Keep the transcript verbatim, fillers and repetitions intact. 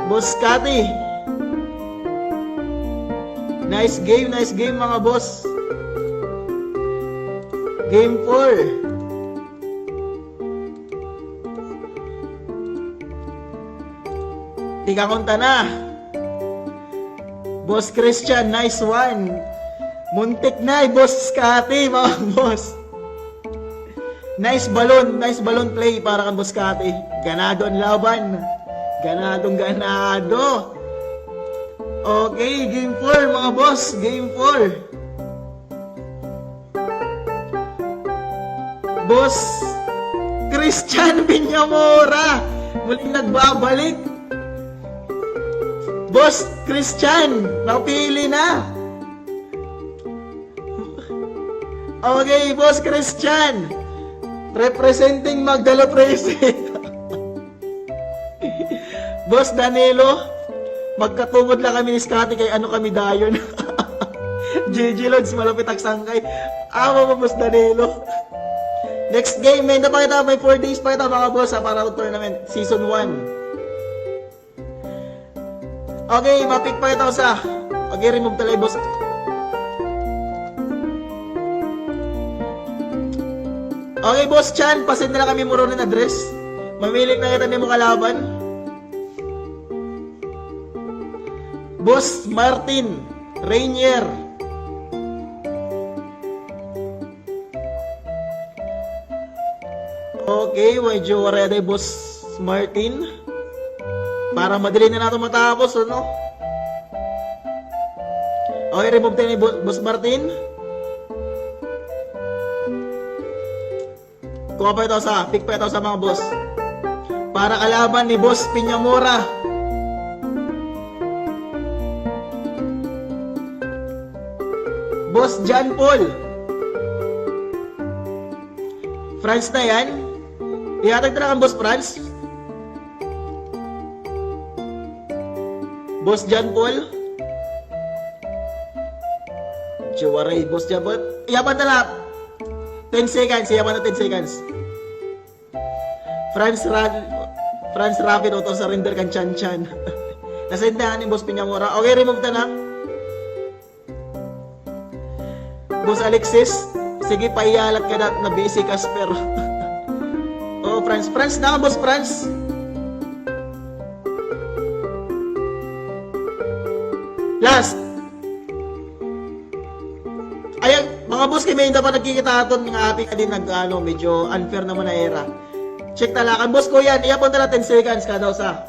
Boss Cathy. Nice game, nice game, mga boss. Game four. Tikangon ta na. Boss Christian, nice one. Muntik na, eh, Boss Cathy, mga boss. Nice balon, nice balon play para kan Boss Cathy. Ganado an laban. Ganadong ganado. Okay, game four, mga boss. Game four. Boss Christian Viñamora, muling nagbabalik. Boss Christian, napili na. Okay, Boss Christian. Representing Magdalo Precinct. Boss Danilo, magkatungod la kami ni Scotty kay ano kami dayon. G G Lods, malapit ak sangkay. Awa mo, Boss Danilo. Next game, may na pa kita, may four days pa kita, mga boss, ha, para sa tournament, season one. Okay, ma-pick pa kita usa. Okay, remove ta la hi boss. Okay, Boss Chan, pa-send na la kami hin imo address. Mamili na kita nimo kalaban. Boss Martin Rainier. Okay, medyo waray ada hi Boss Martin. Para madali na naton matapos, ano? Okay, remove ta na hi Bo-, Boss Martin. Kuha pa ito sa, pick pa ito sa mga boss. Para kalaban ni Boss Piñamora. Boss John Paul. Franz na yan. Ihatag na lang ang Boss Franz. Boss John Paul. Siya waray, Boss John Paul. Iyapan na lang. Ten seconds, iyapan na ten seconds. Franz Ra-, Franz Rapid, auto surrender kan Chan Chan. Nasend na ni Boss Piñamora. Okay, remove ta na. Boss Alexis, sige, paiyalat ka na, na-busy ka, sir. Oh, Franz. Franz na, Boss Franz. Last. Ayan, mga boss, kay may dapat nagkikita aton nga api ka din nag, ano, medyo unfair naman na era. Check talakan. Boss ko yan, iyapon tala ten seconds kada usa.